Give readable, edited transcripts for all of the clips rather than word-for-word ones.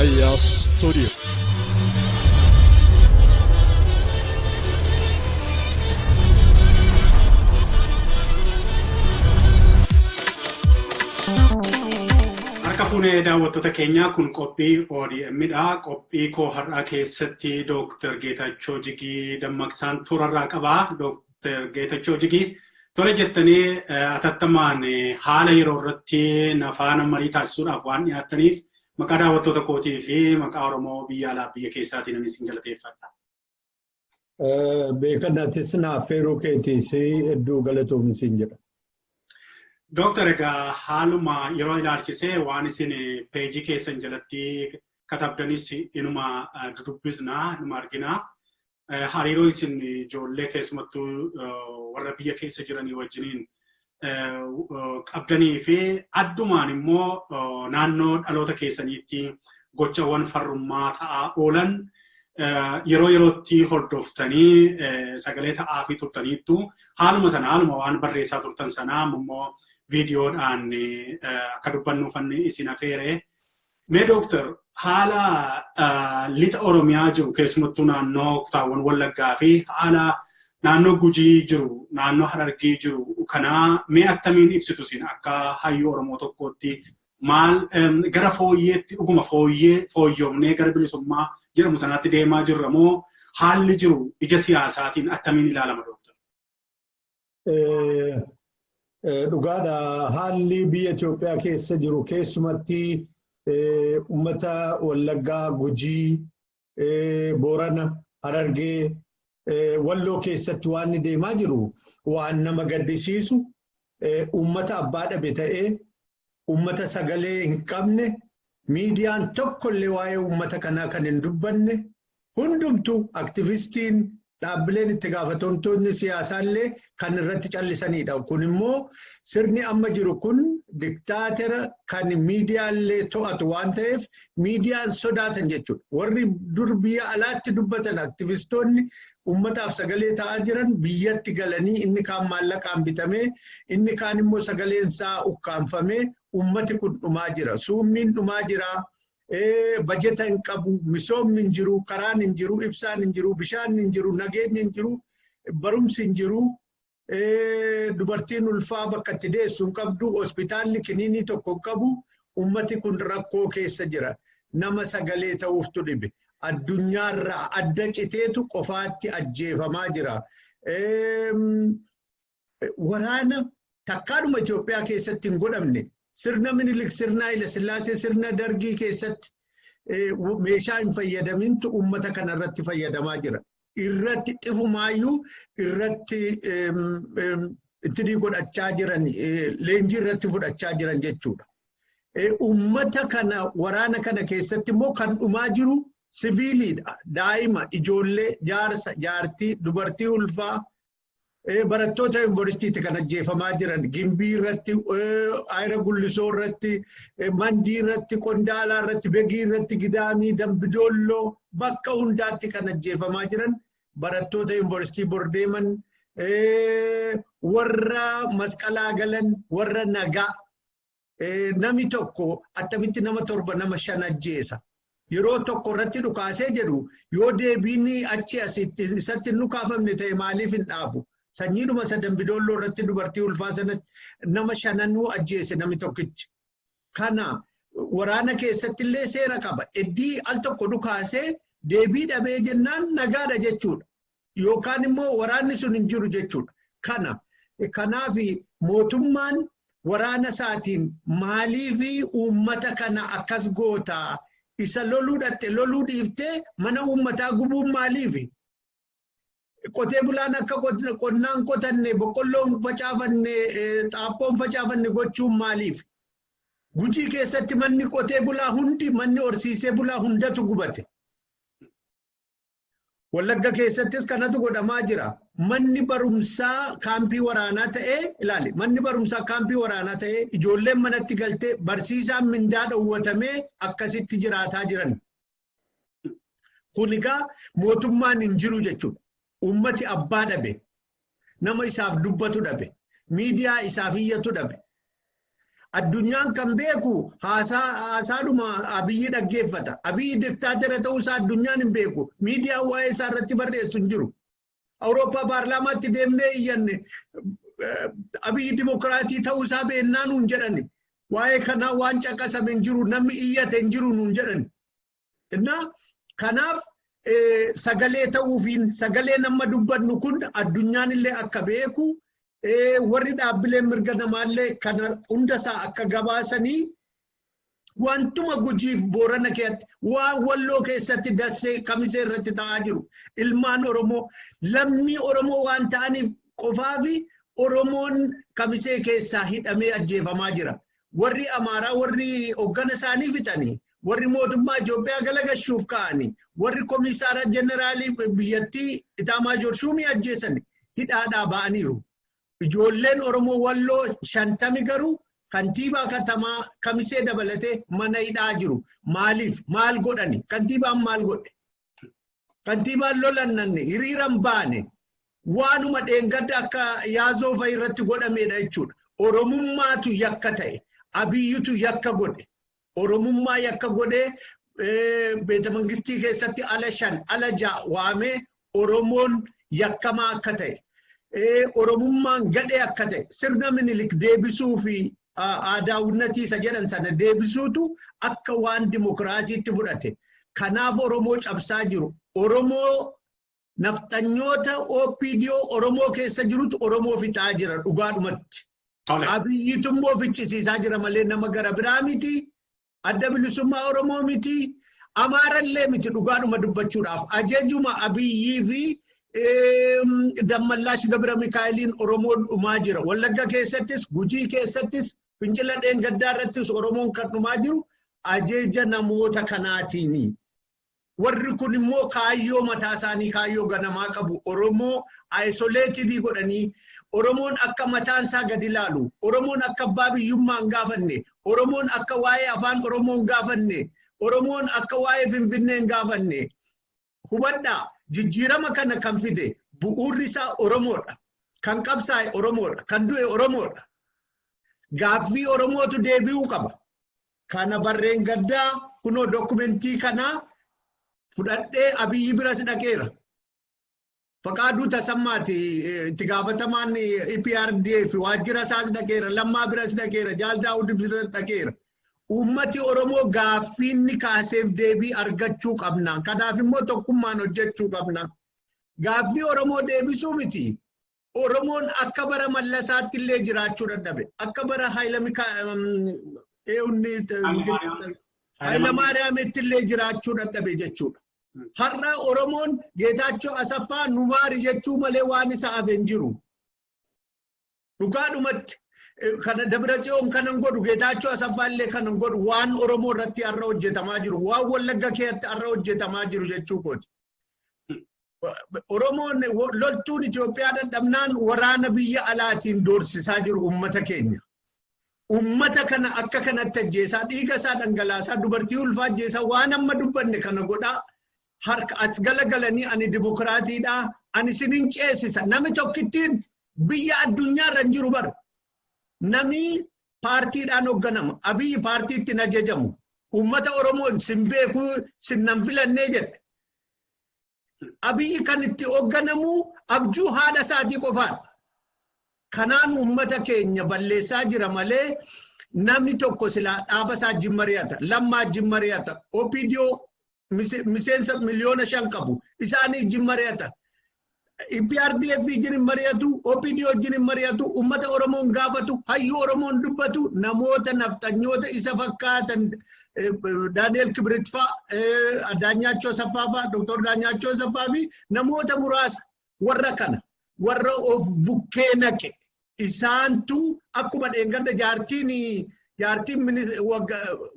Ayyaa Studio. Harka fuunee daawwattoota keenyaa kun qophii ODM dha. Qophii koo har'aa keessatti Dooktar Geetachoo Jigii Dammaqsaan toorarraa qaba. Dooktar Geetachoo Jigii tole jettanii atattamaan haala yeroo irratti nafaana marii taasisuudhaaf waan dhiyaattaniif maqaa daawwattoota kootii fi maqaa Oromoo biyya alaa biyya keessaatiin ani isin galateeffadha. Beekanattis naaf feeruu keetiis hedduu galatoomni siin jedha. Dooktar egaa haaluma yeroo ilaalchisee waan isin peejii keessan jalatti katabdanis inuma dudubbisna, inuma argina. Hariiroo isin ijoollee keessumattuu warra biyya keessa jiranii wajjiniin qabdanii fi addumaan immoo naannoo dhaloota keessaniitti gochawwan farrummaa ta'aa oolan yeroo yerootti hordoftanii sagalee ta'aa fi turtaniittu haaluma sana haaluma waan barreessaa turtan sanaa immoo viidiyoodhaan akka dubbannuuf isin afeere. Mee dooktar haala lixa Oromiyaa jiru keessumattuu naannoo kutaawwan Wallaggaa fi haala naannoo Gujii jiru naannoo Harargee jiru kanaa mee attamiin ibsitu isin akka hayyuu Oromoo tokkootti maal gara fooyyeetti dhuguma fooyyee fooyyoomnee gara bilisummaa jedhamu sanaatti deemaa jirra moo haalli jiru ija siyaasaatiin attamiin ilaalama dooktar? Dhugaadha. Haalli biyya Itoophiyaa keessa jiru keessumatti uummata Wallaggaa, Gujii, Boorana, Harargee, Walloo keessatti waan deemaa jiru waan nama gaddisiisu uummata abbaa dhabe ta'ee uummata sagalee hin qabne miidiyaan tokkollee waa'ee uummata kanaa kan hin dubbanne hundumtuu aktivistiin dhaabbileen itti gaafatamtoonni siyaasaallee kan irratti callisanidha. Kun immoo sirni amma jiru kun diktaatera kan miidiyaallee to'atu waan ta'eef miidiyaan sodaatan jechuudha. Warri dur biyya alaatti dubbatan aktivistoonni uummataaf sagalee ta'aa jiran biyyatti galanii inni kaan maallaqaan bitamee inni kaan immoo sagaleensaa ukkaanfamee uummati kun dhumaa jira. Suummiin dhumaa jira. Bajeta hin qabu, misoomni hin jiru, karaan hin jiru, ibsaan hin jiru, bishaan hin jiru, nageenyi hin jiru, barumsi hin jiru, dubartiin ulfaa bakka itti deessu hin qabdu, hospitaalli kiniinii tokko hin qabu, uummati kun rakkoo keessa jira. Nama sagalee ta'uuftu dhibe. Addunyaarraa adda citeetu qofaatti ajjeefamaa jira. Waraana takkaadhuma Itoophiyaa keessatti hin godhamne. Sirna Minilik, sirna Haile Sillaasee, sirna Dargii keessatti meeshaa hin fayyadamintu uummata kanarratti fayyadamaa jira. Irratti xifumaayyuu irratti itti godhachaa jiran, leenjii irratti fudhachaa jiran jechuudha. Uummata kana waraana kana keessatti immoo kan dhumaa jiru siviiliidha. Daa'ima, ijoollee, jaarsa, jaartii, dubartii ulfaa. Barattoota yuunivarsiitiitti kan ajjeefamaa jiran Gimbii irratti, Ayira Gullisoo irratti, Mandii irratti, Qondaalaa irratti, Begii irratti, Gidaamii, Dambidoolloo bakka hundaatti kan ajjeefamaa jiran barattoota yuunivarsiitii bor deeman, warra masqalaa galan, warra nagaa. Namni tokko attamitti nama torba nama shan ajjeesa. Yeroo tokko irratti dhukaasee jedhu yoo deebiin achi asitti isatti hin dhukaafamne ta'e maaliif hin dhaabu? Sanyiidhuma isa Dambidoolloo irratti dubartii ulfaa sanatti nama shananuu ajjeese namni tokkichi. Kana waraana keessatti illee seera qaba. Eddii al tokko dhukaasee deebii dhabee jennaan nagaadha jechuudha. Yookaan immoo waraanni sun hin jiru jechuudha. Kana kanaaf mootummaan waraana isaatiin maaliif uummata kana akkas gootaa? Isa loluu dhatte loluu dhiiftee mana uummataa gubuun maaliif? Qotee bulaan akka qonnaan qotanne, boqqolloon facaafanne, xaaphoon facaafanne gochuun maaliif? Gujii keessatti manni qotee bulaa hundi, manni horsiisee bulaa hundatu gubate. Wallagga keessattis kanatu godhamaa jira. Manni barumsaa kaampii waraanaa ta'ee ilaali. Manni barumsaa kaampii waraanaa ta'ee ijoolleen manatti galtee barsiisaan mindaa dhowwatamee akkasitti jiraataa jiran. Kun egaa mootummaan hin jiru jechuudha. Uummati abbaa dhabe. Nama isaaf dubbatu dhabe. Miidiyaa isaaf iyyatu dhabe. Addunyaan kan beeku haasaadhuma Abiyyi dhaggeeffata. Abiyyi diktaatera ta'uusaa addunyaan hin beeku. Miidiyaan waa'ee isaa irratti barreessu hin jiru. Awurooppaa paarlaamaatti deemnee iyyanne Abiyyi dimokiraatii ta'uusaa beennaa nuun jedhani. Waa'ee kanaa waan caqasame hin jiru, namni iyyate hin jiru nuun jedhani. Innaa kanaaf sagalee ta'uufiin sagalee nama dubbannu kun addunyaan illee akka beeku warri dhaabbileen mirga namaallee kana hundasaa akka gabaasanii wantuma Gujiif Boorana keessatti waan Walloo keessatti Dassee Kamisee irratti ta'aa jiru ilmaan Oromoo lammii Oromoo waan ta'aniif qofaafi Oromoon Kamisee keessaa hidhamee ajjeefamaa jira. Warri Amaaraa warri hoggana isaanii fixanii warri mootummaa Itoophiyaa galagashuuf ka'anii warri komisaara jeneraalii biyyattii Itaamaajoor Shuumii ajjeesan hidhaadhaa ba'aniiru. Ijoolleen Oromoo Walloo 50 garuu kantiibaa katamaa Kamisee dabalatee mana hidhaa jiru. Maaliif? Maal godhani? Kantiibaan maal godhe? Kantiibaan lolannanne hiriiran baane waanuma dheengadda akka yaazoo fa'i irratti godhamedha jechuudha. Oromummaatu yakka ta'e. Abiyyutu yakka godhe. Oromummaa yakka godhee beeta mangistii keessatti ala 5 ala 6 waamee Oromoon yakkamaa akka ta'e. Oromummaan gadhee akka ta'e sirna Minilik deebisuu fi aadaawwannatii isa jedhan sana deebisuutu akka waan dimokiraasiitti fudhate. Kanaaf Oromoo cabsaa jiru. Oromoo nafxanyoota OPDO Oromoo keessa jirutu Oromoo fixaa jira dhugaadhumatti. Abiyyitu immoo ficcisiisaa jira malee nama gara biraa miti. Adda bilisummaa Oromoo miti. Amaarallee miti dhugaadhuma dubbachuudhaaf. Ajajuma Abiyyii fi Dammallaash Gabra Mikaa'eliin Oromoon dhumaa jira. Wallagga keessattis, Gujii keessattis, Fincila Dheengaddaa irrattis Oromoon kan dhumaa jiru ajaja namoota kanaatiini. Warri kun immoo kaayyoo mataa isaanii kaayyoo ganamaa qabu. Oromoo isoleetidii godhanii Oromoon akka mataan isaa gadi ilaalu, Oromoon akka abbaa biyyummaa hin gaafanne, Oromoon akka waa'ee afaan Oromoo hin gaafanne, Oromoon akka waa'ee Finfinnee hin gaafanne. Hubadhaa, jijjiirama kana kan fide bu'uurri isaa Oromoodha. Kan qabsaa'e Oromoodha. Kan du'e Oromoodha. Gaaffii Oromootu deebi'uu qaba. Kana barreen gaddaa kunoo dokumentii kanaa fudhadhee Abiyyi biras dhaqeera. Faqaaduu Tasammaati itti gaafatamaan EPRDF waajjira isaas dhaqeera, Lammaa biras dhaqeera, Jaal Daawud biras dhaqeera. Uummati Oromoo gaaffii inni kaaseef deebii argachuu qabna. Kanaaf immoo tokkummaan hojjechuu qabna. Gaaffii Oromoo deebisuu miti. Oromoon akka bara Mallasaatti illee jiraachuu dadhabe. Akka bara Hayilamaariyaamitti illee jiraachuu dadhabe jechuudha. Har'a Oromoon Geetaachoo Asaffaa Numaari jechuu malee waan isa hafe hin jiru. Dhugaadhumatti kana Dabratsiyoon kanan godhu, Geetaachoo Asaffaa illee kanan godhu waan Oromoo irratti har'a hojjetamaa jiru, waan Wallagga keessatti har'a hojjetamaa jiru jechuu kooti. Oromoon loltuun Itoophiyaa dadhabnaan waraana biyya alaatiin doorsisaa jiru uummata keenya. Uummata kana akka kanatti ajjeesaa, dhiiga isaa dhangalaasaa, dubartii ulfaa ajjeesaa, waan amma dubbanne kana godhaa. Harka as galagalanii ani dimokiraatiidha, ani isinin ceesisa. Nami tokkittiin biyya addunyaarra hin jiru bara. Nami paartiidhaan hoogganama. Abiyyi paartiitti hin ajajamu. Uummata Oromoon sin beeku, sin nan filannee jedhe. Abiyyi kan itti hoogganamu abjuu haadha isaatii qofaadha. Kanaan uummata keenya balleessaa jira malee namni tokko silaa dhaaba isaa wajjin mari'ata, Lammaa wajjin mari'ata, OPDO miseensa 5 miliyoona qabu isaanii wajjin mari'ata. EPRDF wajjin hin mari'atu, OPDO wajjin hin mari'atu, uummata Oromoon gaafatu, hayyuu Oromoon dubbatu, namoota nafxanyoota isa fakkaatan Daani'el Kibrit fa'a, Daanyaachoo Asaffaa fa'a, Dooktor Daanyaachoo Asaffaa fi namoota muraasa warra kana warra of bukkee naqe isaantu akkuma dheengadda jaartiin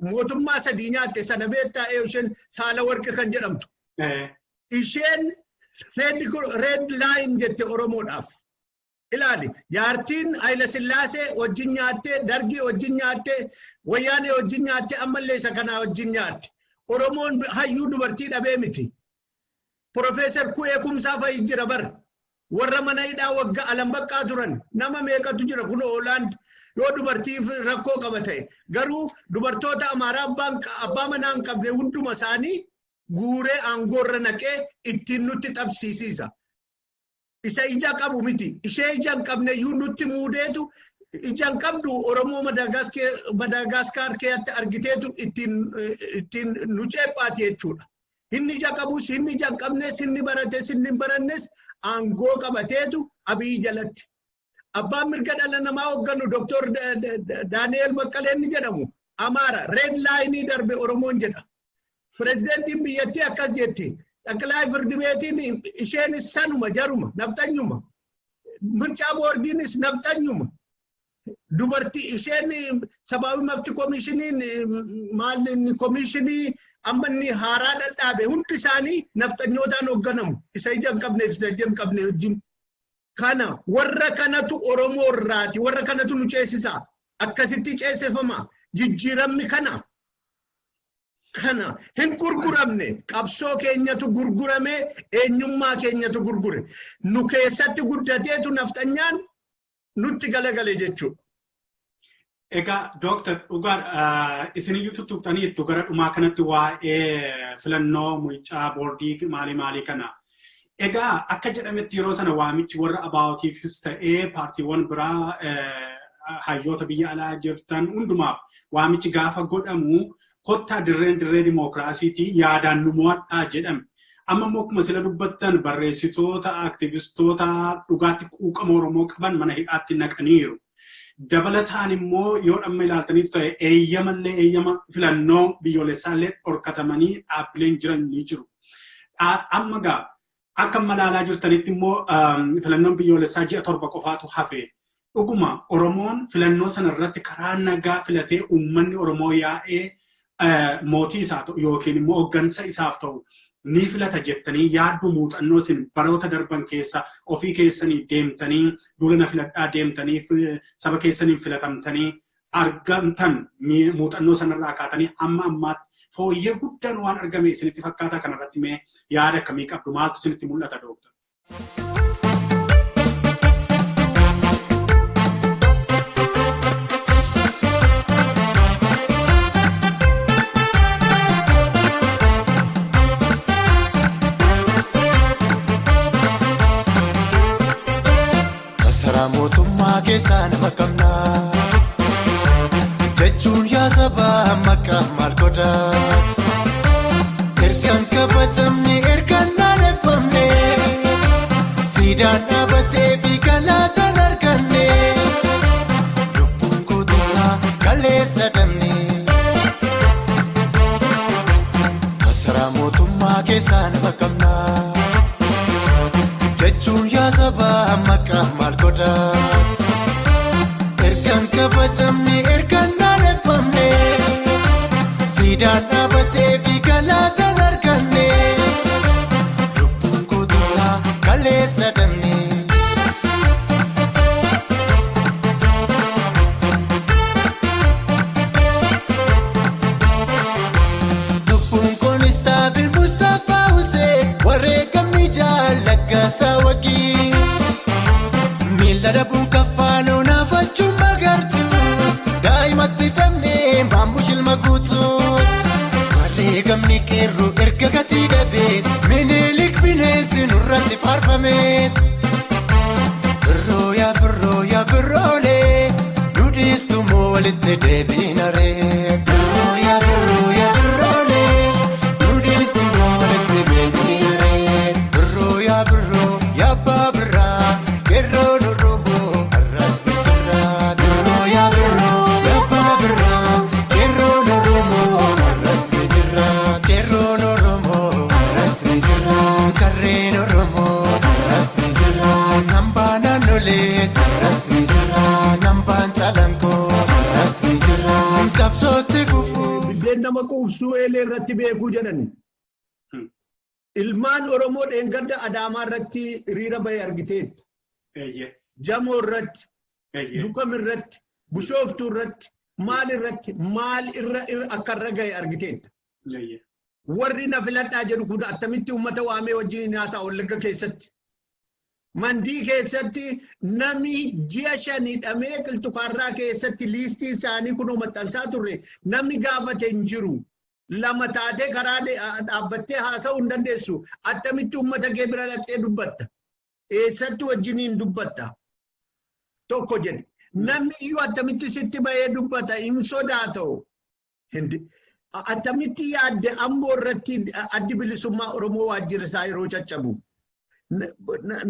mootummaa sadii nyaatte sana beektaa isheen Saala Warqi kan jedhamtu. Isheen red line jette Oromoodhaaf. Ilaali, jaartiin Hayila Sillaasee wajjin nyaattee, Dargii wajjin nyaattee, Wayyaanee wajjin nyaattee, ammallee isa kanaa wajjin nyaatte. Oromoon hayyuu dubartii dhabee miti. Profeesar Ku'ee Kumsaa fa'i jira bara. Warra mana hidhaa waggaa alambaqqaa turan nama meeqatu jira kun Hoolaand Yoo dubartiif rakkoo qaba ta'e garuu dubartoota Amaaraa abbaa manaa hin qabne hunduma isaanii guuree aangoorra naqee ittiin nutti qabsiisiisa. Isa ija qabu miti. Ishee ija hin qabne iyyuu nutti muudeetu ija hin qabdu Oromoo Madaagaskaar keessatti argiteetu ittiin nu ceephaati jechuudha. Inni ija qabus, inni ija hin qabnes, inni barates, inni hin barannes aangoo qabateetu Abiyyi jalatti. Abbaan mirga dhala namaa hoogganu Dr. Daani'el Baqqalee inni jedhamu Amaara red line darbe Oromoon jedha. Pireezidantiin biyyattii akkas jetti. Xaqilaa firdi beetiin isheenis sanuma jaruma nafxanyuma. Mircaa boordiinis nafxanyuma. Dubartii isheen sabaabii mafti koomishiniin maal inni koomishinii amma inni haaraa dhadhaabe hundi isaanii nafxanyootaan hoogganamu. Isa ija hin qabneef isa ija hin qabne wajjin. Kana warra kanatu Oromoo irraati. Warra kanatu nu ceesisa. Akkasitti ceesifama. Jijjiiramni kana. Kana hin gurguramne qabsoo keenyatu gurgurame eenyummaa keenyatu gurgure. Nu keessatti guddateetu nafxanyaan nutti galagale jechuudha. Egaa Dooktar dhugaa isiniyyuu tuttuqxanii ittu gara dhumaa kanatti waa'ee filannoo mucaa boordii maalii maalii kana. Egaa akka jedhametti yeroo sana waamichi warra abaawootiifis ta'ee paartiiwwan biraa hayyoota biyya alaa jirtan hundumaaf waamichi gaafa godhamu kottaa dirreen dirree dimookiraasiitii yaadaan nu mo'adhaa jedhame. Amma immoo akkuma sila dubbattan barreessitoota, aktivistoota dhugaatti quuqama Oromoo qaban mana hidhaatti naqaniiru. Dabalataan immoo yoo dhamma ilaaltaniitu ta'e eeyyamallee eeyyama filannoo biyyoolessaallee dhorkatamanii dhaabbileen jiran ni jiru. Amma gaa akka malaalaa jirtanitti immoo filannoon biyyoolessaa ji'a 7 qofaatu hafe. Dhuguma Oromoon filannoo sanarratti karaa nagaa filatee uummanni Oromoo yaa'ee mootii isaa ta'u yookiin immoo hooggansa isaaf ta'u ni filata jettanii yaaddu muuxannoo isin baroota darban keessa ofii keessanii deemtanii duula na filadhaa deemtanii saba keessaniin filatamtanii argamtan muuxannoo sanarraa kaatanii hamma ammaatti fooyyee guddaan waan argame isinitti fakkaataa kanarratti mee yaada akkamii qabdu maaltu isinitti mul'ata Dooktar? Masaraa mootummaa keessaa nama qabnaa jechuun yaa sabaa maqaa maal godhaa ergaan kabajamne ergaan naanneffamne siidaan dhaabatee fi galaataan arganne lubbuun guutuutaa kaleessa damne. Masaraa mootummaa keessaa nama qabnaa. Jechuun yaa sabaa maqaa maal godhaa ergaan kabajamne ergaan naanneffamne siidaan dhaabatee fi galaataan arganne lubbuun guutuutaa kaleessa damne. Lubbuun kunis taabil Mustapha Hussein wareegamni jaalaggaa. Miila dhabuun kaffaanoo naafachuun magartuu daa'imatti damnee maamuu shilma guutuu. Wareegamni qeerroo erga gatii dhabee minilik bineensi nurratti faarfame. Birroo yaa birroo yaa birroolee duudhiistu moo walitti deebiinaree. Birroo yaa birroo yaa birroolee duudhiistu moo walitti deebiinaree. Birroo yaa birroo. Yabbaa birraa qeerroon Oromoo har'as ni jira. Birroo yaa birroo yabbaa birraa qeerroon Oromoo har'as ni jira. Qeerroon Oromoo har'as ni jira. Karreen Oromoo har'as ni jira. Nambaa naannolee har'as ni jira. Nambaan calanqoo har'as ni jira. Qabsootti fufuu. Biddeen nama quubsuu eelee irratti beekuu jedhani. Ilmaan Oromoo dheengadda Adaamaa irratti hiriira bahe argiteetti. Jamoo irratti, Dukam irratti, Bishooftuu irratti, maal irratti, maal irra akka irra gahe argiteetti. Warri na filadhaa jedhu kun attamitti uummata waamee wajjin haasa'a Wallagga keessatti. Mandii keessatti namni ji'a 5 hidhamee qilxukaarraa keessatti liistii isaanii kunoo maxxansaa turre namni gaafate hin jiru. 2 taatee karaa dhaabbattee haasa'uu hin dandeessu. Attamitti uummata kee bira dhaqxee dubbatta? Eessatti wajjiniin dubbatta? Tokko jedhe. Namni iyyuu attamitti sitti bahee dubbata hin sodaata'u. Attamitti yaadde Amboo irratti addi bilisummaa Oromoo waajjirri isaa yeroo caccabu.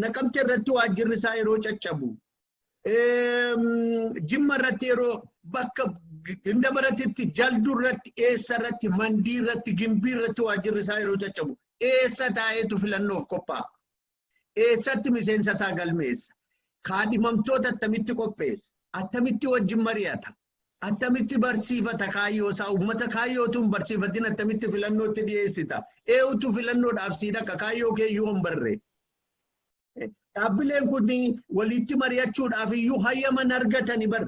Naqamte irratti waajjirri isaa yeroo caccabu. Jimma irratti yeroo bakka Gindabaratitti Jalduu irratti eessa irratti Mandii irratti Gimbii irratti waajjirri isaa yeroo caccabu. Eessa taa'eetu filannoof qophaa'a? Eessatti miseensa isaa galmeessa? Kaadhimamtoota attamitti qopheessa? Attamitti wajjin mari'ata? Attamitti barsiifata kaayyoo isaa? Uummata kaayyootu hin barsiifatin attamitti filannootti dhiyeessita? Eenyutu filannoodhaaf sii dhaqa? Kaayyoo keeyyuu hin barre. Dhaabbileen kun walitti mari'achuudhaaf iyyuu hayyaman argatani bar.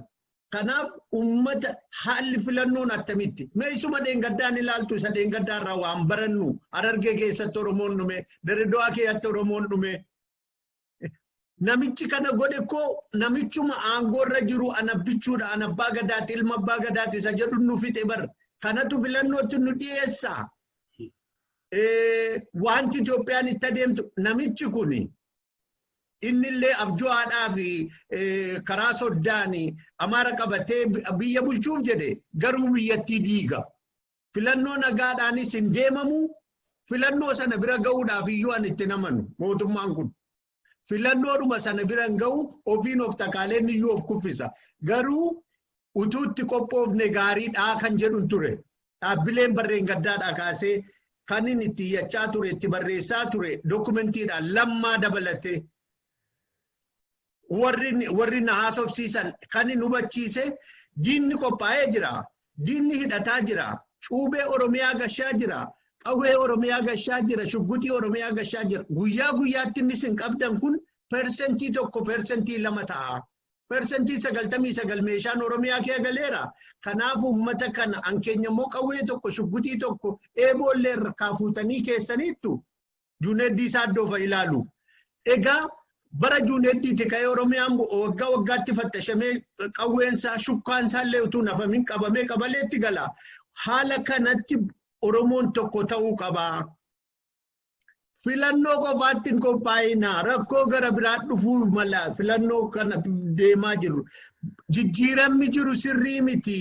Kanaaf uummata haalli filannoon attamitti? Meesuma dheengaddaan ilaaltu isa dheengaddaarraa waan barannu Harargee keessatti Oromoon dhume, Dirreedawaa keessatti Oromoon dhume. Namichi kana godhe koo namichuma aangoorra jiru anabbichuudha, anabbaa gadaati, ilma abbaa gadaati isa jedhu nu fixe bar. Kanatu filannootti nu dhiyeessa. Wanti Itoophiyaan itti adeemtu namichi kuni innillee abjuu haadhaa fi karaa soddaan Amaara qabatee biyya bulchuuf jedhe garuu biyyattii diiga. Filannoo nagaadhaanis hin deemamu. Filannoo sana bira ga'uudhaaf iyyuu ani itti namanu mootummaan kun. Filannoodhuma sana bira hin ga'u ofiin of takaaleen iyyuu of kuffisa. Garuu utuu itti qophoofne gaariidhaa kan jedhu ture. Dhaabbileen barreen gaddaadhaa kaasee kan inni itti iyyachaa ture, itti barreessaa ture dookumentiidhaan lammaa dabalatee. Warri na haasofsiisan kan inni hubachiise diinni qophaa'ee jira. Diinni hidhataa jira. Cuubee Oromiyaa gashaa jira. Qawwee Oromiyaa gashaa jira. Shugguxii Oromiyaa gashaa jira. Guyyaa guyyaatti inni isin qabdan kun 1% 2% ta'a. 99% meeshaan Oromiyaa kee galeera. Kanaaf uummata kana an keenya immoo qawwee tokko shugguxii tokko eeboollee irraa fuutanii keessaniittu Juuneeddii isaa iddoo ilaalu. Egaa bara Juuneeddiiti ka'ee Oromiyaan waggaa waggaatti fattashamee qawweensaa shukkaansaa illee utuu nafamin qabamee qabaleetti gala. Haala kanatti Oromoon tokko ta'uu qaba. Filannoo qofaatti hin qophaa'ina. Rakkoo gara biraa dhufuu mala. Filannoo kana deemaa jiru. Jijjiiramni jiru sirrii miti.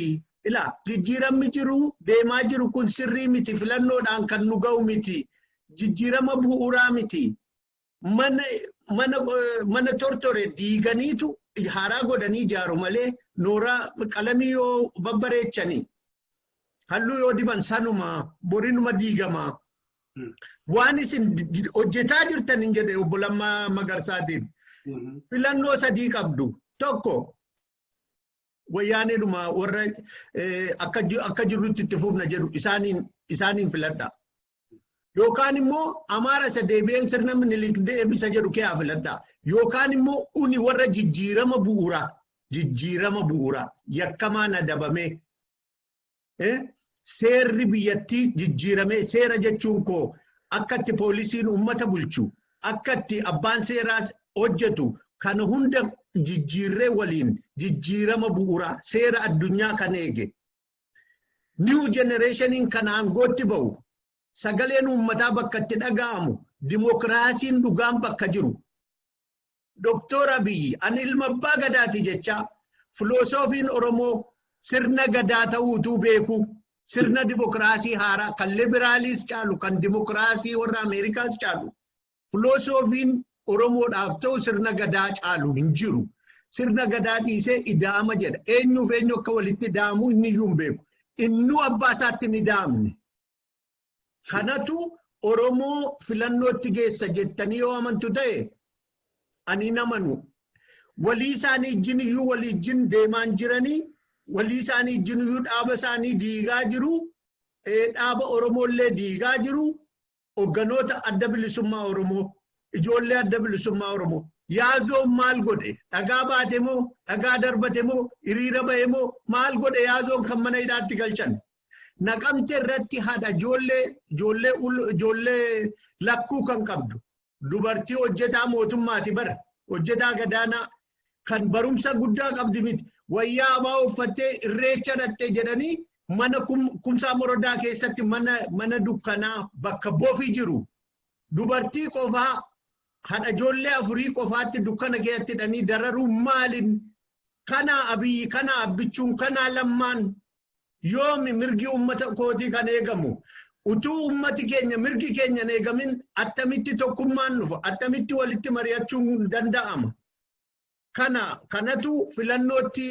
Ilaa jijjiiramni jiru deemaa jiru kun sirrii miti. Filannoodhaan kan nu ga'u miti. Jijjiirama bu'uuraa miti. Mana tortore diiganiitu haaraa godhanii ijaaru malee nooraa qalamii yoo babbareechanii halluu yoo diban sanuma borinuma diigama. Waan isin hojjetaa jirtan hin jedhe obbo Lammaa Magarsaatiin. Filannoo 3 qabdu. Tokko wayyaaneedhuma warra akka jirrutti itti fufna jedhu isaaniin filadha. Yookaan immoo Amaara isa deebi'een sirna Minilik deebisa jedhu kee haa filadha. Yookaan immoo uni warra jijjiirama bu'uuraa yakkamaan adabamee seerri biyyattii jijjiiramee seera jechuun koo akka itti poolisiin uummata bulchu akka itti abbaan seeraa hojjetu kana hunda jijjiirree waliin jijjiirama bu'uuraa seera addunyaa kan eege. New generationiin kan aangootti ba'u. Sagaleen uummataa bakka itti dhaga'amu dimookiraasiin dhugaan bakka jiru. Doktor Abiyyi ani ilma abbaa gadaati jecha filoosofiin Oromoo sirna gadaa ta'uutu beeku. Sirna dimookiraasii haaraa kan liberaaliis caalu kan dimookiraasii warra Ameerikaas caalu. Filoosofiin Oromoodhaaf ta'u sirna gadaa caalu hin jiru. Sirna gadaa dhiisee ida'ama jedha. Eenyuuf eenyu akka walitti ida'amu inni iyyuu hin beeku. Innuu abbaa isaatti ni ida'amne. Kanatu Oromoo filannootti geessa jettanii yoo amantu ta'e ani namanu. Walii isaanii ijjin iyyuu walii ijjin deemaan jiranii walii isaanii ijjin iyyuu dhaaba isaanii diigaa jiru. Dhaaba Oromoollee diigaa jiru. Hogganoota adda bilisummaa Oromoo, ijoollee adda bilisummaa Oromoo. Yaazoon maal godhe? Dhagaa baate moo? Dhagaa darbate moo? Hiriira bahe moo? Maal godhe yaazoon kan mana hidhaatti galchan? Naqamte irratti haadha ijoollee lakkuu kan qabdu. Dubartii hojjetaa mootummaati bara. Hojjetaa gadaanaa kan barumsa guddaa qabdi miti. Wayyaa abaa uffattee irreecha dhattee jedhanii mana Kumsaa Morodaa keessatti mana dukkanaa bakka bofi jiru. Dubartii qofaa haadha ijoollee 4 qofaatti dukkana keessatti hidhanii dararuu maaliin? Kanaa Abiyyi, kanaa Abbichuun, kanaa Lammaan yoomi mirgi uummata kootii kan eegamu? Utuu uummati keenya mirgi keenya hin eegamin attamitti tokkummaan dhufa? Attamitti walitti mari'achuun danda'ama? Kanatu filannootti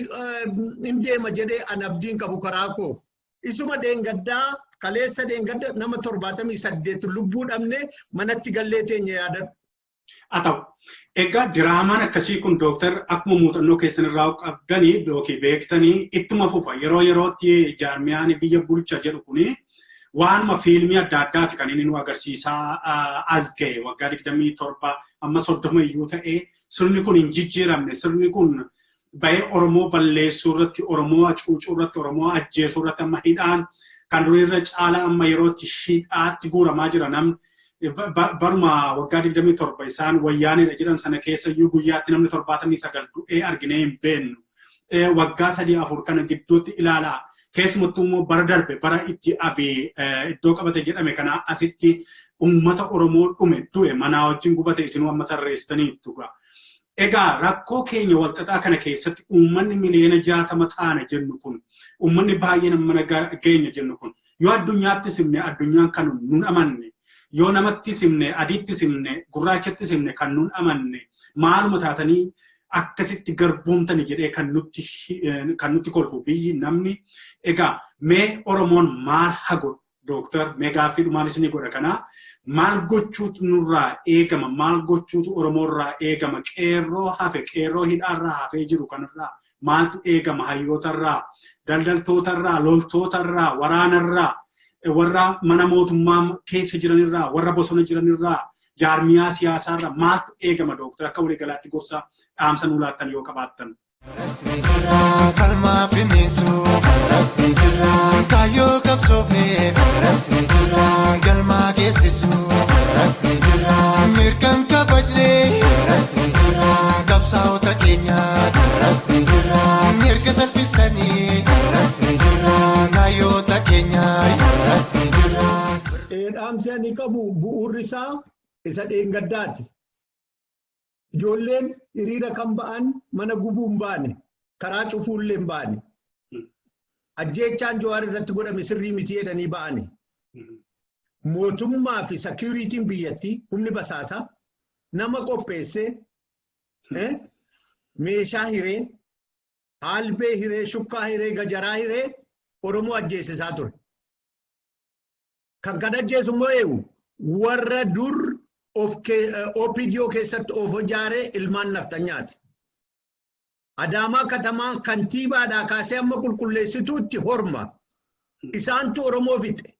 hin deema jedhee an abdiin qabu karaa koo. Isuma dheengaddaa kaleessa dheengadda nama 78 lubbuu dhabne manatti gallee teenya yaadadhu. Haa ta'u. Egaa diraamaan akkasii kun dooktar akkuma muuxannoo keessan irraa qabdanii yookiin beektanii ittuma fufa. Yeroo yerootti jaarmiyaan biyya bulcha jedhu kuni waanuma fiilmii adda addaati kan inni nu agarsiisaa as ga'e waggaa 27 amma 30 iyyuu ta'ee sirni kun hin jijjiiramne. Sirni kun ba'ee Oromoo balleessuu irratti, Oromoo hacuucuu irratti, Oromoo ajjeesuu irratti amma hidhaan kan durii irra caalaa amma yerootti hidhaatti guuramaa jira namni. Baruma waggaa 27 isaan wayyaanidha jedhan sana keessa iyyuu guyyaatti namni 79 du'ee arginee hin beennu. Waggaa 3-4 kana gidduutti ilaalaa. Keessumattuu immoo bara darbe bara itti Abiy iddoo qabate jedhame kana asitti uummata Oromoo dhume du'e manaa wajjin gubate isinuu amma tarreessitaniittu. Egaa rakkoo keenya walxaxaa kana keessatti uummanni miliyoona 60 taana jennu kun, uummanni baay'een mana geenya jennu kun, yoo addunyaatti simne addunyaan kan nun amanne, yoo namatti simne adiitti simne gurraachatti simne kan nun amanne, maaluma taatanii akkasitti garboomtani jedhee kan nutti kolfu biyyi namni. Egaa mee Oromoon maal haa godhu dooktar? Mee gaaffii dhumaan isinii godha kanaa. Maal gochuutu nurraa eegama? Maal gochuutu Oromoorraa eegama? Qeerroo hafe, qeerroo hidhaarraa hafee jiru kanarraa maaltu eegama? Hayyootarraa, daldaltootarraa, loltootarraa, waraanarraa, warra mana mootummaa keessa jiranirraa, warra bosona jiranirraa, jaarmiyaa siyaasaarraa maaltu eegama dooktar? Akka waliigalaatti gorsa dhaamsa nuu laattan yoo qabaattan. Kalmaa finniisu kaayyoo qabsoofne galmaa geessisu mirgaan kabajne qabsaa'ota keenya mirga salphistanii kaayyoota keenya. Dhaamsi ani qabu bu'uurri isaa isa dheengaddaati. Ijoolleen hiriira kan ba'an mana gubuu hin baane, karaa cufuullee hin baane. Ajjeechaan Jawaar irratti godhame sirrii miti jedhanii ba'ani. Mootummaa fi seekuritiin biyyattii humni basaasaa nama qopheessee meeshaa hiree, albee hiree, shukkaa hiree, gajaraa hiree Oromoo ajjeesisaa ture. Kan kana ajjeesu immoo eenyu? Warra dur OPDO keessatti of ijaaree ilmaan naftanyaati. Adaamaa katamaa kantiibaadhaa kaasee amma qulqulleessituutti horma. Isaantu Oromoo fixe.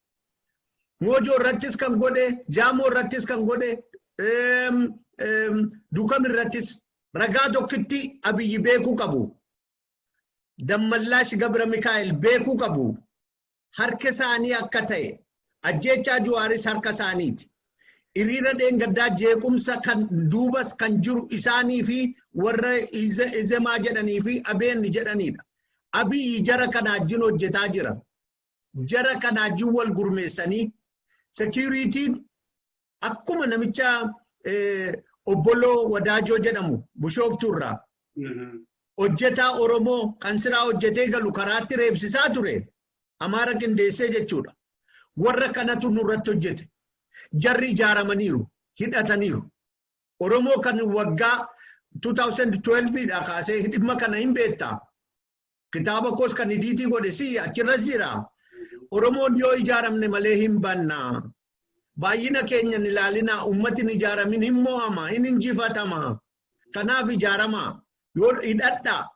Moojoo irrattis kan godhe, Jaamoo irrattis kan godhe, Dukam irrattis ragaa tokkitti Abiyyi beekuu qabu. Dammallaash Gabra Mikaa'el beekuu qabu. Harka isaanii akka ta'e, ajjeechaa Jawaaris harka isaaniiti. Hiriira dheengaddaa jeequmsa kan duubas kan jiru isaanii fi warra Izemaa jedhanii fi Abeenni jedhanidha. Abiyyi jara kana wajjin hojjetaa jira. Jara kana wajjin wal gurmeessanii seekuritiin akkuma namicha obboloo Wadaajoo jedhamu Bishooftuurraa hojjetaa Oromoo kan siraa hojjetee galu karaatti reebsisaa ture Amaara qindeessee jechuudha. Warra kanatu nurratti hojjete. Jarri ijaaramaniiru, hidhataniiru. Oromoo kan waggaa 2012 dha kaasee dhimma kana hin beektaa. Kitaaba koos kan idiitii godhe si achirras jira. Oromoon yoo ijaaramne malee hin banna. Baay'ina keenya hin ilaalinaa, uummati hin ijaaramin hin mo'ama, hin injifatama. Kanaaf ijaarama. Yoo hidhadhaa.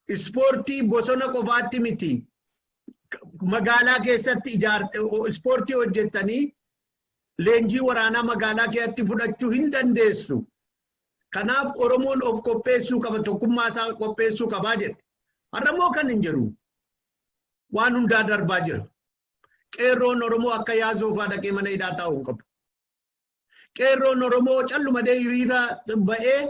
Ispoortii bosona qofaatti miti. Magaalaa keessatti ispoortii hojjettanii leenjii waraanaa magaalaa keessatti fudhachuu hin dandeessu. Kanaaf Oromoon of qopheessuu qaba, tokkummaa isaa qopheessuu qabaa jedhe. Har'a immoo kan hin jedhu waan hundaa darbaa jira. Qeerroon Oromoo akka yaasoo fa'aa dhaqee mana hidhaa taa'uu hin qabu. Qeerroon Oromoo callumadee hiriira ba'ee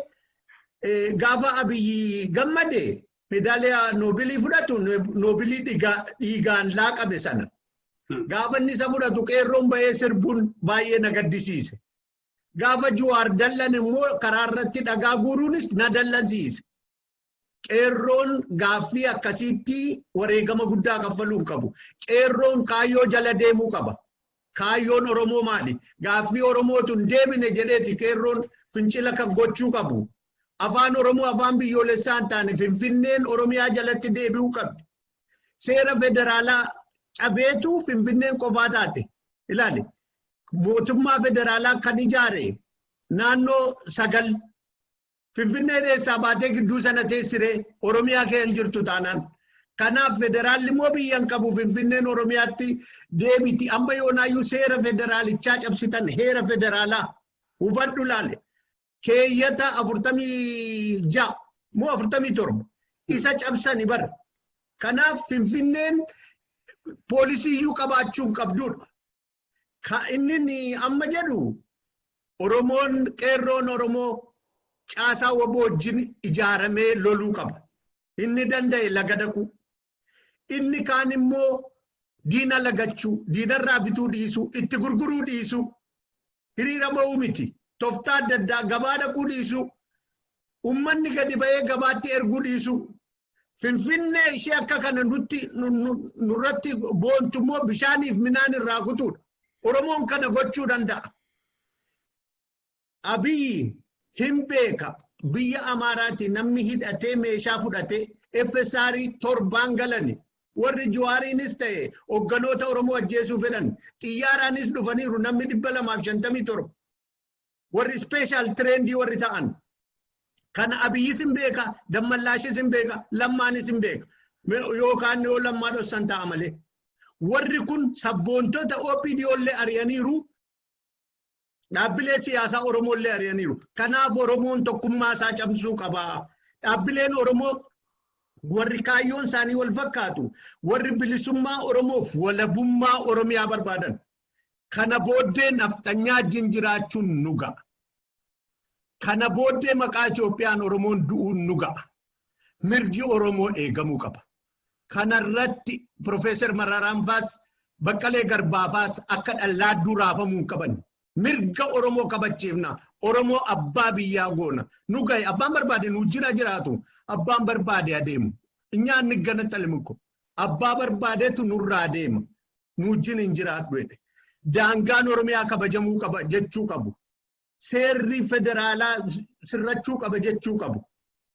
gaafa Abiyyi gammade meedaaliyaa noobilii fudhatu noobilii dhiigaan laaqame sana. Gaafa inni isa fudhatu qeerroon ba'ee sirbuun baay'ee na gaddisiise. Gaafa Jawaar dallan immoo karaa irratti dhagaa guuruunis na dallansiise. Qeerroon gaaffii akkasiitti wareegama guddaa kaffaluu hin qabu. Qeerroon kaayyoo jala deemuu qaba. Kaayyoon Oromoo maali? Gaaffii Oromootu hin deebine jedheeti qeerroon fincila kan gochuu qabu. Afaan Oromoo afaan biyyoolessaa hin taane Finfinneen Oromiyaa jalatti deebi'uu qabdi. Seera federaalaa cabeetu Finfinneen qofaa taate. Ilaali. Mootummaa federaalaa kan ijaare naannoo 9 Finfinnee eessaa baatee gidduu sana teessiree Oromiyaa keessa jirtu taanaan. Kanaaf federaalli immoo biyya hin qabu Finfinneen Oromiyaatti deebiti. Amma yoonaayyuu seera federaalichaa cabsitan heera federaalaa hubadhu laale. Keeyyata 46 moo 47 isa cabsani bara. Kanaaf Finfinneen poolisiiyyuu qabaachuu hin qabdudha. Inni amma jedhu Oromoon qeerroon Oromoo caasaa waboo wajjin ijaaramee loluu qaba. Inni danda'e laga dhaquu. Inni kaan immoo diina lagachuu, diinarraa bituu dhiisuu, itti gurguruu dhiisuu, hiriira ba'uu miti. Tooftaa adda addaa gabaa dhaquu dhiisuu, uummanni gadi ba'ee gabaatti erguu dhiisuu. Finfinnee ishee akka kana nutti nurratti boontu immoo bishaaniif midhaan irraa kutuudha. Oromoon kana gochuu danda'a. Abiyyi hin beeka. Biyya Amaaraati namni hidhatee meeshaa fudhatee FSR 7 galani. Warri Jawaariinis ta'e hogganoota Oromoo ajjeesuu fedhan. Xiyyaaraanis dhufaniiru namni 257. Warri special trendii warri ta'an. Kana Abiyyis hin beeka, Dammallaashis hin beeka, Lammaanis hin beeka. Yookaan yoo Lammaa dhossan ta'a malee. Warri kun sabboontota OPDO illee ari'aniiru. Dhaabbilee siyaasaa Oromoo illee ari'aniiru. Kanaaf Oromoon tokkummaa isaa cimsuu qaba. Dhaabbileen Oromoo warri kaayyoon isaanii wal fakkaatu, warri bilisummaa Oromoof walabummaa Oromiyaa barbaadan. Kana booddee nafxanyaa wajjin jiraachuun nu ga'a. Kana booddee maqaa Itoophiyaan Oromoon du'uun nu ga'a. Mirgi Oromoo eegamuu qaba. Kanarratti Profeesar Mararaan faas Baqqalee Garbaa faas akka dhallaadduu raafamuu hin qaban. Mirga Oromoo kabachiifna. Oromoo abbaa biyyaa goona. Nu gahe abbaan barbaade nu jira jiraatu. Abbaan barbaade adeemu. Nyaanni gana xalimuko. Abbaa barbaadetu nurraa adeema. Nu wajjin hin jiraadhu jedhe. Daangaan Oromiyaa kabajamuu qaba jechuu qabu. Seerri federaalaa sirrachuu qaba jechuu qabu.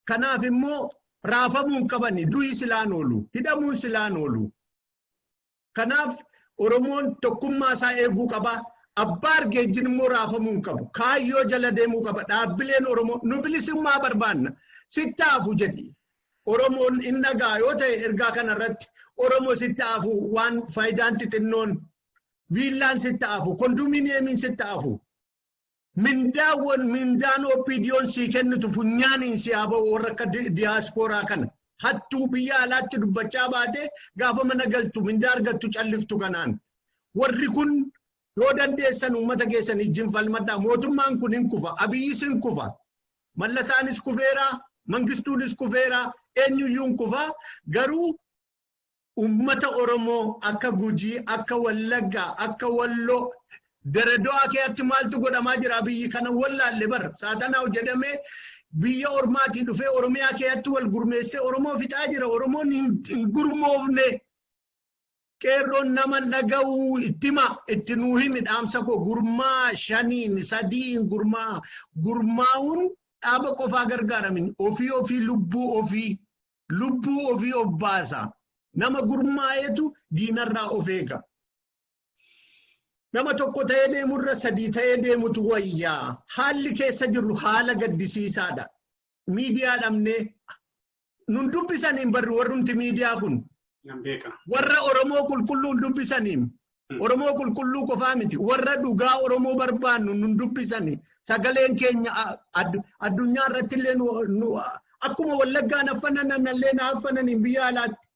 Kanaaf immoo raafamuu hin qabani. Du'i silaan oolu. Hidhamuun silaan oolu. Kanaaf Oromoon tokkummaa isaa eeguu qaba. Abbaa argeejjin immoo raafamuu hin qabu. Kaayyoo jala deemuu qaba. Dhaabbileen Oromoo nu bilisummaa barbaanna. Sitti hafu jedhi. Oromoon hin dhagaa yoo ta'e ergaa kanarratti Oromoo sitti hafu waan faayidaan xixinnoon viillaan sitti hafu kondominiyeemiin sitti hafu. Mindaawwan mindaan OPDO'n sii kennitu funyaaniin si haa ba'u warra akka diyaaspooraa kana. Hattuu biyya alaatti dubbachaa baate gaafa mana galtu mindaa argattu calliftu kanaan. Warri kun yoo dandeessan uummata keessan ijjiin falmadhaa. Mootummaan kun hin kufa. Abiyyis hin kufa. Mallasaanis kufeera. Mangistuunis kufeera. Eenyuyyuu hin kufa. Garuu uummata Oromoo akka Gujii, akka Wallaggaa, akka Walloo Darado'aa keessatti maaltu godhamaa jira biyyi kana wallaalle bara saaxanaa jedhamee biyya ormaatii dhufee Oromiyaa keessatti wal gurmeessee Oromoo fixaa jira. Oromoon hin gurmoofne. Qeerroon nama dhaga'uu ittima itti nuu himi dhaamsa koo gurmaa 5 3 gurmaa gurmaa'uun dhaaba qofaa gargaaramin ofii ofii lubbuu ofii of baasa. Nama gurmaa'eetu diinarraa of eega. Nama tokko ta'ee deemurra 3 ta'ee deemutu wayyaa. Haalli keessa jirru haala gaddisiisaadha. Miidiyaa dhabnee nun dubbisaniin barri warrumti miidiyaa kun. Warra Oromoo qulqulluun dubbisaniin. Oromoo qulqulluu qofaa miti. Warra dhugaa Oromoo barbaannu nun dubbisani. Sagaleen keenya addunyaa irratti illee akkuma Wallaggaan affanan illee na affananiin biyya alaatti.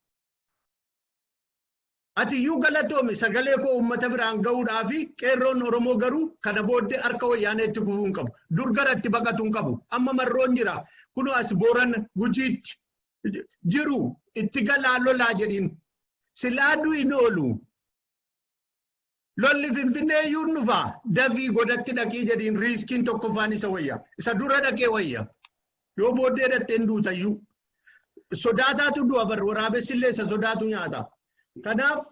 Ati iyyuu galatoomi sagalee koo uummata biraan gahuudhaa fi qeerroon Oromoo garuu kana booddee harka wayyaaneetti gufuu hin qabu. Dur garatti baqatu hin qabu. Amma marroon jira. Kunoo as Booran Gujiitti jiru itti galaa lolaa jedhiin. Silaa du'i hin oolu. Lolli Finfinnee iyyuu dhufa. Dafii godhatti dhaqii jedhiin riiskiin tokkoffaan isa wayya. Isa dura dhaqee wayya. Yoo booddee dhattee hin duutayyuu. Sodaataatu du'a bar waraabessillee isa sodaatu nyaata. Kanaaf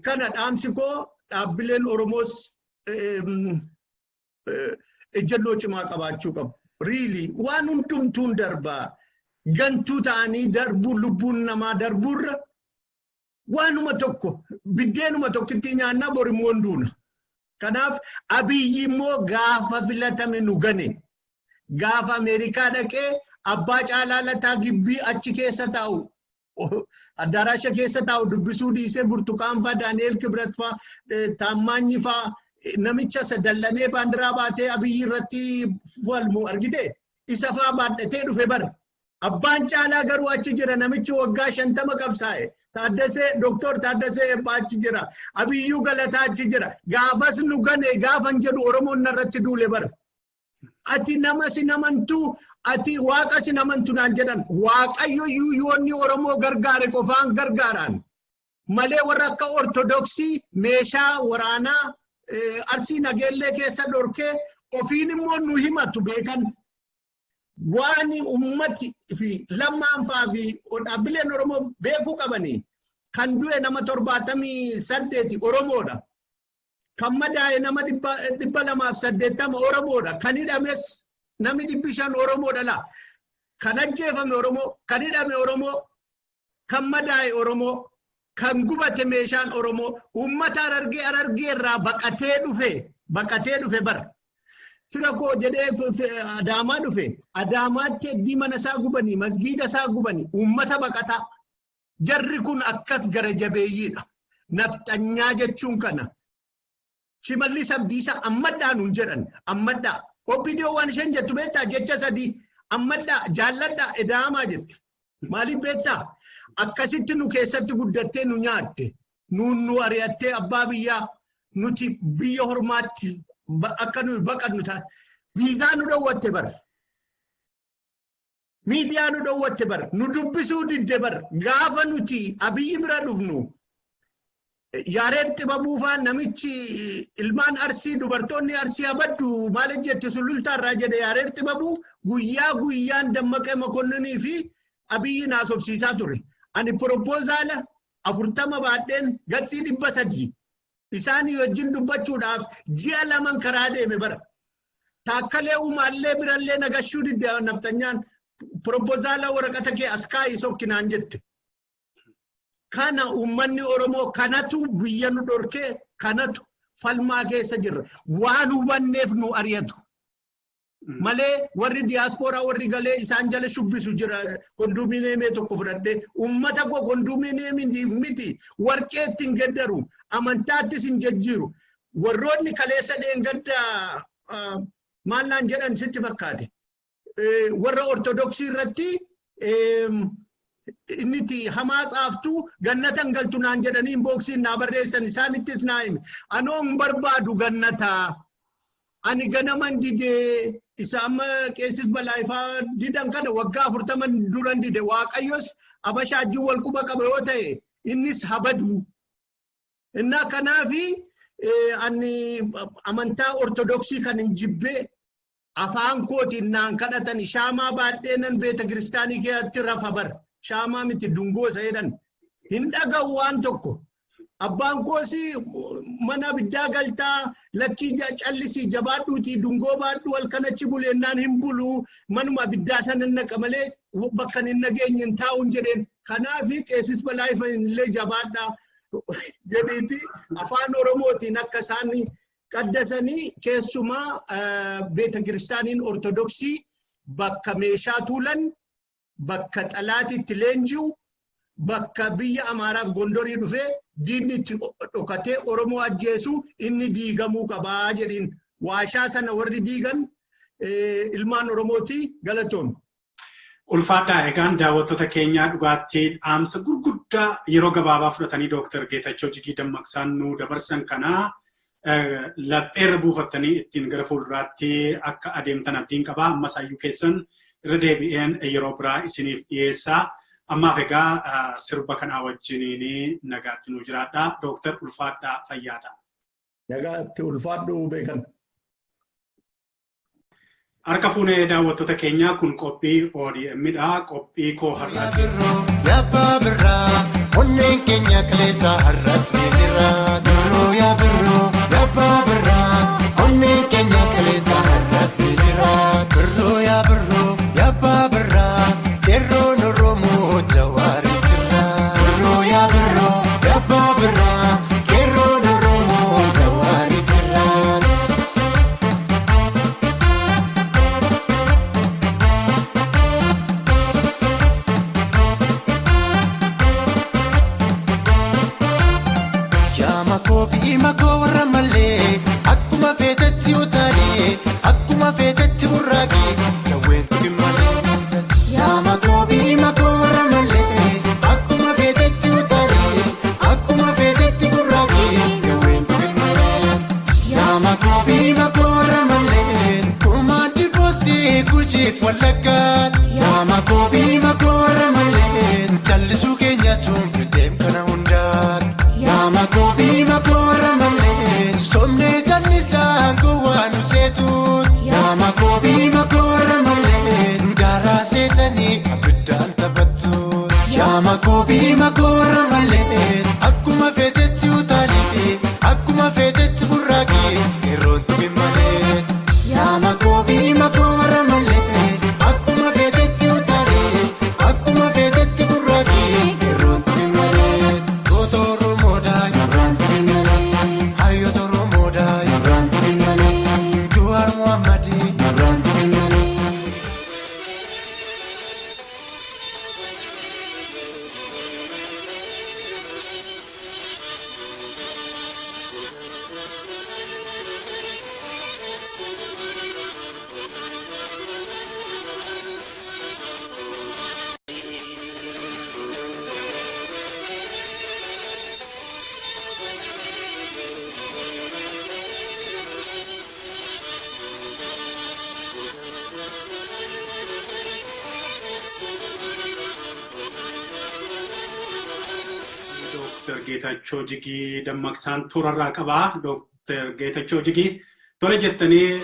kana dhaamsi koo dhaabbileen Oromoos ejjennoo cimaa qabaachuu qabu. Riili waan hundumtuun darbaa gantuu ta'anii darbuu lubbuun namaa darbuurra waanuma tokko biddeenuma tokkitti nyaannaa borimmoo hin duuna. Kanaaf Abiyyi immoo gaafa filatame nu gane gaafa Ameerikaa dhaqee abbaa caalaa lataa gibbii achi keessa taa'u. Addaraasha keessa taa'u dubbisuu dhiisee Burtukaan fa'aa Daani'eel Kibrat fa'aa Taammaanyi fa'aa namicha isa dallanee baandiraa baatee Abiyyi irratti falmu argite isa fa'aa baadhatee dhufe bara. Abbaan caalaa garuu achi jira namichi waggaa 50 qabsaa'e. Taaddasee Dooktor Taaddasee Eebbaa achi jira. Abiyyuu Galataa achi jira. Gaafas nu gane gaafan jedhu Oromoon narratti duule bara. Ati nama si namantu ati waaqa si namantu naan jedhan waaqayyo yoonni Oromoo gargaare qofaan gargaaraan malee warra akka Ortodoksii meeshaa waraanaa Arsii Nageellee keessa dhorkee ofiin immoo nu himatu beekan. Waan ummati fi lammaan fa'aa fi dhaabbileen Oromoo beekuu qabanii kan du'e nama 78 Oromoodha. Kan madaa'e nama 280 Oromoodha. Kan hidhames namni 500 Oromoodha laa. Kan ajjeefame Oromoo, kan hidhame Oromoo, kan madaa'e Oromoo, kan gubate meeshaan Oromoo, uummata Harargee Harargee irraa baqatee dhufe bara. Fira koo jedhee Adaamaa dhufe, Adaamaatti heddii mana isaa gubanii, masgiida isaa gubanii, uummata baqataa. Jarri kun akkas gara jabeeyyiidha. Nafxanyaa jechuun kana. Shimallis Abdiisaa ammadhaa nuun jedhan ammadhaa. OPDO waan isheen jettu beektaa jecha sadii ammadhaa jaalladhaa edaamaa jetti. Maaliif beektaa? Akkasitti nu keessatti guddattee nu nyaatte. Nuun nu ari'attee abbaa biyyaa nuti biyya hormaatti akka nuyi baqannu taate. Viizaa nu dhowwatte bara. Miidiyaa nu dhowwatte bara. Nu dubbisuu didde bara. Gaafa nuti Abiyyi bira dhufnu. Yaareed Xibabuu fa'aa namichi ilmaan Arsii dubartoonni Arsii abaddu maal jetti sulultaarraa jedhe Yaareed Xibabuu guyyaa guyyaan Dammaqee Mokonninii fi Abiyyi naasofsiisaa ture. Ani propoozaala 40 baadheen gatsii 300 isaanii wajjin dubbachuudhaaf ji'a 2 karaa deeme bara. Taakkalee Uumaallee birallee nagashuu didde naftanyaan propoozaala waraqata kee as kaa'ii sokkinaan jette. Kana uummanni Oromoo kanatu biyya nu dhorkee kanatu falmaa keessa jirra. Waan hubanneef nu ari'atu. Malee warri diyaaspooraa warri galee isaan jala shubbisu jira. Kondominiyeemii tokko fudhadhee uummata koo kondominiyeemii miti warqeetti hin geddaru amantaattis hin jijjiiru. Warroonni kaleessa dheengadda maal naan jedhan sitti fakkaate. Warra Ortodoksii irratti inniti hamaa tsaaftuu gannatan galtu naan jedhanii inbooksiin naa barreessan isaanittis naa hime. Anoo hin barbaadu gannataa. Ani ganaman didee isa amma qeessis Balaayifaa didan kana waggaa 40 duran dide. Waaqayyos Abashaajjii wal quba qaba yoo ta'e innis habadu. Innaa kanaafi ani amantaa Ortodoksii kan hin jibbee afaan kootiin naan kadhatan shaamaa baadhee nan beeta kiristaanii keessatti rafa bara. Shaamaa miti dungoo isa jedhan. Hin dhaga'u waan tokko. Abbaan koosii mana abiddaa galtaa lakkii callisii jabaadhuutii dungoo baadhuu halkan achi buleennaan hin bulu manuma abiddaa sana naqa malee bakka hin nageenye hin taa'uun jedheen. Kanaafi qeessis Balaayifaa illee jabaadhaa jedhiiti afaan Oromootiin akka isaan qaddasanii keessumaa beeta kiristaaniin Ortodoksii bakka meeshaa tuulan bakka xalaatitti leenji'u bakka biyya Amaaraaf Gondorii dhufee diinni itti dhokatee Oromoo ajjeesu inni diigamuu qabaa jedhiin. Waashaa sana warri diigan ilmaan Oromooti galatoon. Ulfaadhaa egaan daawwattoota keenyaa dhugaatti dhaamsa gurguddaa yeroo gabaabaa fudhatanii Dooktar Geetachoo Jigii Dammaqsaan nu dabarsan kanaa lapheerra buufattanii ittiin gara fuulduraatti akka adeemtan abdiin qabaa. Ammas hayyuu keessan irra deebi'een yeroo biraa isiniif dhiyeessaa. Ammaaf egaa sirba kanaa wajjiniin nagaatti nu jiraadhaa. Dooktar Ulfaadhaa fayyaadha. Nagaatti ulfaadhu beekan. Harka fuunee daawwattoota keenyaa kun qophii ODM dha. Qophii koo har'aa. Yabbaa birraa onneen keenya kaleessa har'as ni jira. Birroo yaa birroo yabbaa birraa onneen keenya kaleessa har'as ni jira. Birroo yaa birroo yabbaa birraa qeerroon Oromoo jawaari jira. Birroo yaa birroo yabbaa birraa qeerroon Oromoo jawaari jira. Makoo warra malee akkuma feetetti utaalee akkuma feetetti burraaqee jawween tuqin malee. Yaa makoo biyyi makoo warra malee akkuma feetetti utaalee akkuma feetetti burraaqee jawween tuqin malee. Yaa makoo biyyi makoo warra malee kumaatti gosti gujiif wallaggaa. Yaa makoo biyyi makoo warra malee jallisuu keenya tuunfideem kana hundaa. Yaa makoo biyyi makoo warra malee somnee jallisaan gowwaa nu seetu. Yaa makoo biyyi makoo warra malee garaa seetanii abiddaan taphattu. Yaa makoo biyyi makoo warra malee akkuma feetetti utaalee akkuma feetetti burraaqee qeerroon tuqin malee. Yaa makoo biyyi makoo warra malee akkuma feetetti utaalee akkuma feetetti burraaqee qeerroon tuqin malee. Goota Oromoodhaa Hayyoota Oromoodhaa Jawaar Mohammadii. Dooktar Geetachoo Jigii Dammaqsaan toorarraa qabaa. Dooktar Geetachoo Jigii tola jettanii